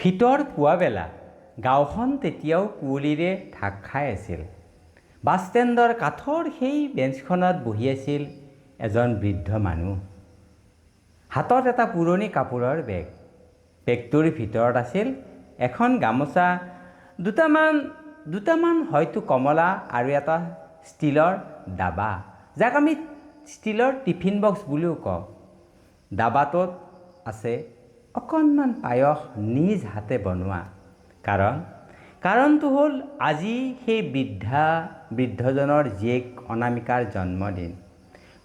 শীতৰ পুৱাবেলা গাঁওখন তেতিয়াও কুঁৱলীৰে ঢাক খাই আছিল। বাছষ্টেণ্ডৰ কাঠৰ সেই বেঞ্চখনত বহি আছিল এজন বৃদ্ধ মানুহ। হাতত এটা পুৰণি কাপোৰৰ বেগ। বেগটোৰ ভিতৰত আছিল এখন গামোচা, দুটামান হয়তো কমলা আৰু এটা ষ্টীলৰ ডাবা, যাক আমি ষ্টীলৰ টিফিন বক্স বুলিও কওঁ। ডাবাটোত আছে অকণমান পায়স, নিজ হাতে বনোৱা। কাৰণটো হ'ল আজি সেই বৃদ্ধজনৰ জীয়েক অনামিকাৰ জন্মদিন।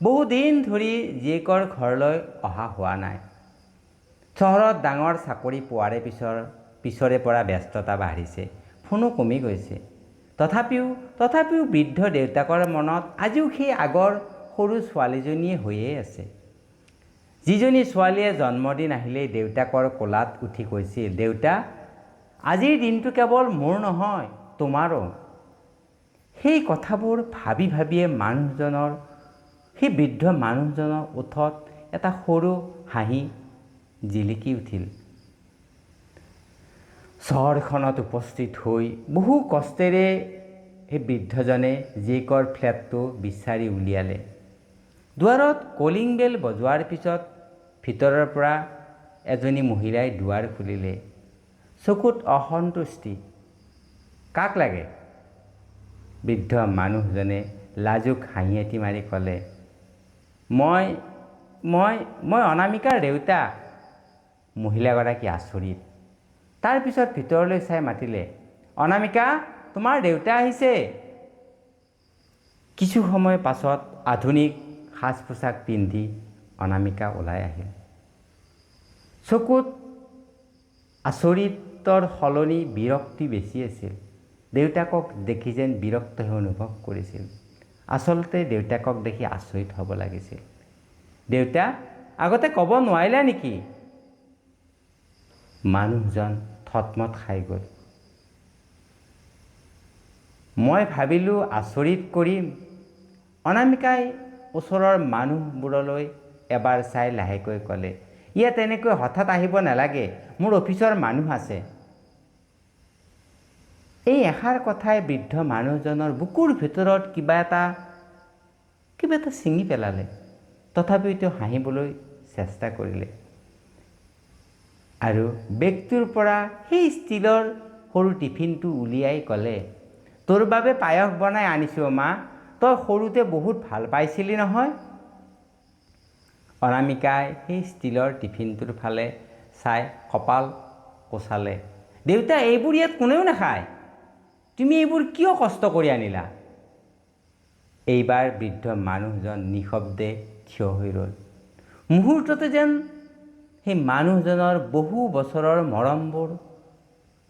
বহুদিন ধৰি জীয়েকৰ ঘৰলৈ অহা হোৱা নাই। চহৰত ডাঙৰ চাকৰি পোৱাৰে পিছৰে পৰা ব্যস্ততা বাঢ়িছে, ফোনো কমি গৈছে। তথাপিও বৃদ্ধ দেউতাকৰ মনত আজিও সেই আগৰ সৰু ছোৱালীজনীয়ে হৈয়ে আছে, যিজনী ছোৱালীয়ে জন্মদিন আহিলেই দেউতাকৰ কোলাত উঠি কৈছিল, "দেউতা, আজিৰ দিনটো কেৱল মোৰ নহয়, তোমাৰো।" সেই কথাবোৰ ভাবি ভাবিয়ে সেই বৃদ্ধ মানুহজনৰ ওঠত এটা সৰু হাঁহি জিলিকি উঠিল। চহৰখনত উপস্থিত হৈ বহু কষ্টেৰে সেই বৃদ্ধজনে জীয়েকৰ ফ্লেটটো বিচাৰি উলিয়ালে। দুৱাৰত কলিং বেল বজোৱাৰ পিছত ভিতৰৰ পৰা এজনী মহিলাই দুৱাৰ খুলিলে। চকুত অসন্তুষ্টি। "কাক লাগে?" বৃদ্ধ মানুহজনে লাজুক হাঁহি এটি মাৰি ক'লে, "মই মই মই অনামিকাৰ দেউতা।" মহিলাগৰাকী আচৰিত। তাৰপিছত ভিতৰলৈ চাই মাতিলে, "অনামিকা, তোমাৰ দেউতা আহিছে।" কিছু সময় পাছত আধুনিক সাজ পোছাক পিন্ধি অনামিকা ওলাই আহিল। চকুত আচৰিতৰ সলনি বিৰক্তি বেছি আছিল। দেউতাকক দেখি যেন বিৰক্তহে অনুভৱ কৰিছিল। আচলতে দেউতাকক দেখি আচৰিত হ'ব লাগিছিল। "দেউতা, আগতে ক'ব নোৱাৰিলা নেকি?" মানুহজন থতমত খাই গ'ল। "মই ভাবিলোঁ আচৰিত কৰিম।" অনামিকাই ওচৰৰ মানুহবোৰলৈ এবাৰ চাই লাহেকৈ ক'লে, "ইয়াত এনেকৈ হঠাৎ আহিব নালাগে। মোৰ অফিচৰ মানুহ আছে।" এই এষাৰ কথাই বৃদ্ধ মানুহজনৰ বুকুৰ ভিতৰত কিবা এটা ছিঙি পেলালে। তথাপিও তেওঁ হাঁহিবলৈ চেষ্টা কৰিলে আৰু বেগটোৰ পৰা সেই ষ্টীলৰ সৰু টিফিনটো উলিয়াই ক'লে, "তোৰ বাবে পায়স বনাই আনিছোঁ মা। তই সৰুতে বহুত ভাল পাইছিলি নহয়?" অনামিকাই সেই ষ্টীলৰ টিফিনটোৰ ফালে চাই কপাল কোচালে। "দেউতা, এইবোৰ ইয়াত কোনেও নাখায়। তুমি এইবোৰ কিয় কষ্ট কৰি আনিলা?" এইবাৰ বৃদ্ধ মানুহজন নিঃশব্দে থিয় হৈ ৰ'ল। মুহূৰ্ততে যেন সেই মানুহজনৰ বহু বছৰৰ মৰমবোৰ,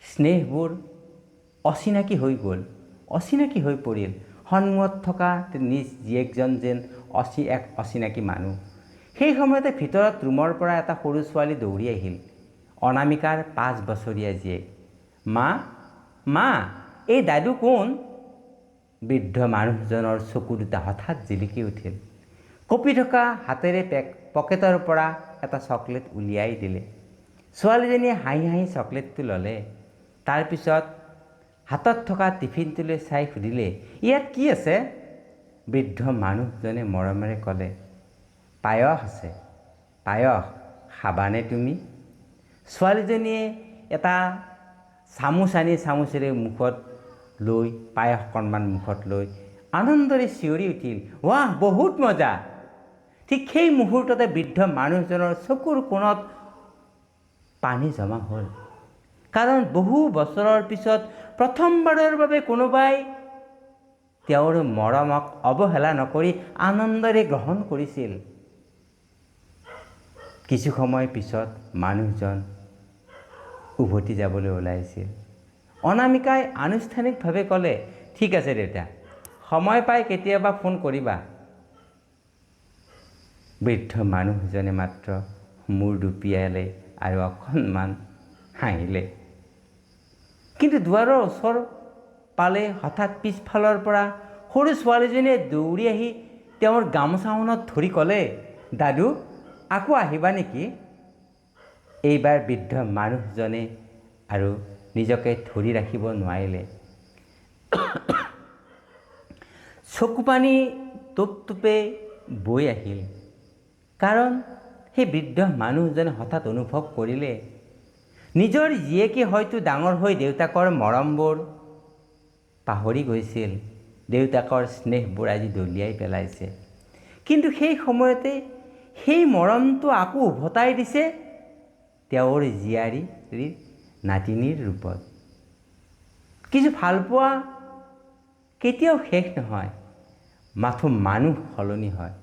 স্নেহবোৰ অচিনাকি হৈ গ'ল, অচিনাকি হৈ পৰিল। সন্মুখত থকা নিজ জীয়েকজন যেন এক অচিনাকি মানুহ। সেই সময়তে ভিতৰত ৰুমৰ পৰা এটা সৰু ছোৱালী দৌৰি আহিল, অনামিকাৰ 5 বছৰীয়া জীয়েক। "মা, মা, এই দাদু কোন?" বৃদ্ধ মানুহজনৰ চকু দুটা হঠাৎ জিলিকি উঠিল। কঁপি থকা হাতেৰে পকেটৰ পৰা এটা চকলেট উলিয়াই দিলে। ছোৱালীজনীয়ে হাঁহি হাঁহি চকলেটটো ল'লে। তাৰপিছত হাতত থকা টিফিনটোলৈ চাই সুধিলে, "ইয়াত কি আছে?" বৃদ্ধ মানুহজনে মৰমেৰে ক'লে, "পায়স আছে, পায়স। খাবানে তুমি?" ছোৱালীজনীয়ে এটা চামুচ আনি চামুচেৰে মুখত লৈ, পায়স অকণমান মুখত লৈ আনন্দৰে চিঞৰি উঠিল, "ৱাহ, বহুত মজা!" ঠিক সেই মুহূৰ্ততে বৃদ্ধ মানুহজনৰ চকুৰ কোণত পানী জমা হ'ল। কাৰণ বহু বছৰৰ পিছত প্ৰথমবাৰৰ বাবে কোনোবাই তেওঁৰ মৰমক অৱহেলা নকৰি আনন্দৰে গ্ৰহণ কৰিছিল। কিছু সময় পিছত মানুহজন উভতি যাবলৈ ওলাইছিল। অনামিকাই আনুষ্ঠানিকভাৱে ক'লে, "ঠিক আছে দেউতা, সময় পাই কেতিয়াবা ফোন কৰিবা।" বৃদ্ধ মানুহজনে মাত্ৰ মূৰ দুপিয়ালে আৰু অকণমান হাঁহিলে। কিন্তু দুৱাৰৰ ওচৰ পালে হঠাৎ পিছফালৰ পৰা সৰু ছোৱালীজনীয়ে দৌৰি আহি তেওঁৰ গামোচাখনত ধৰি ক'লে, "দাদু, আকৌ আহিবা নেকি?" এইবাৰ বৃদ্ধ মানুহজনে আৰু নিজকে ধৰি ৰাখিব নোৱাৰিলে। চকুপানী টোপ টোপে বৈ আহিল, কাৰণ সেই বৃদ্ধ মানুহজনে হঠাৎ অনুভৱ কৰিলে নিজৰ জীয়েকে হয়তো ডাঙৰ হৈ দেউতাকৰ মৰমবোৰ পাহৰি গৈছিল, দেউতাকৰ স্নেহবোৰ আজি দলিয়াই পেলাইছে। কিন্তু সেই সময়তে সেই মৰমটো আকৌ উভতাই দিছে তেওঁৰ জীয়াৰীৰ নাতিনীৰ ৰূপত। কিছু ভালপোৱা কেতিয়াও শেষ নহয়, মাথো মানুহ সলনি হয়।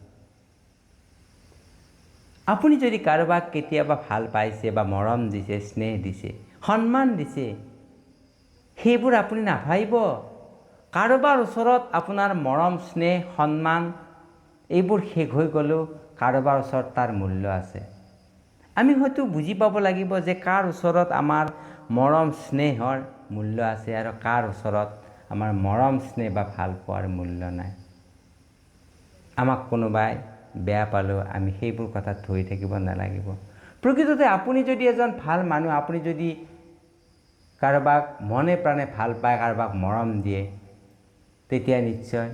আপুনি যদি কাৰোবাক কেতিয়াবা ভাল পাইছে বা মৰম দিছে, স্নেহ দিছে, সন্মান দিছে, সেইবোৰ আপুনি নাভাবিব। কাৰোবাৰ ওচৰত আপোনাৰ মৰম, স্নেহ, সন্মান এইবোৰ শেষ হৈ গ'লেও কাৰোবাৰ ওচৰত তাৰ মূল্য আছে। আমি হয়তো বুজি পাব লাগিব যে কাৰ ওচৰত আমাৰ মৰম, স্নেহৰ মূল্য আছে আৰু কাৰ ওচৰত আমাৰ মৰম, স্নেহ বা ভাল পোৱাৰ মূল্য নাই। আমাক কোনোবাই বেয়া পালেও আমি সেইবোৰ কথাত ধৰি থাকিব নালাগিব। প্ৰকৃততে আপুনি যদি এজন ভাল মানুহ, আপুনি যদি কাৰোবাক মনে প্ৰাণে ভাল পায়, কাৰোবাক মৰম দিয়ে, তেতিয়া নিশ্চয়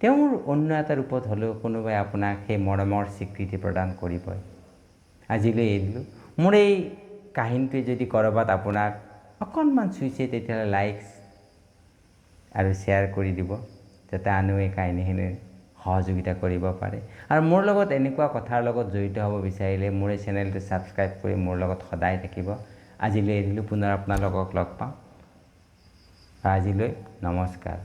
তেওঁৰ অন্য এটা ৰূপত হ'লেও কোনোবাই আপোনাক সেই মৰমৰ স্বীকৃতি প্ৰদান কৰিবই। আজিলৈ এৰিলোঁ। মোৰ এই কাহিনীটোৱে যদি ক'ৰবাত আপোনাক অকণমান চুইছে, তেতিয়াহ'লে লাইক আৰু শ্বেয়াৰ কৰি দিব, যাতে আনেও এই কাহিনীখিনিৰ সহযোগিতা কৰিব পাৰে। আৰু মোৰ লগত এনেকুৱা কথাৰ লগত জড়িত হ'ব বিচাৰিলে মোৰ এই চেনেলটো ছাবস্ক্ৰাইব কৰি মোৰ লগত সদায় থাকিব। আজিলৈ এৰিলোঁ, পুনৰ আপোনালোকক লগ পাম। আজিলৈ নমস্কাৰ।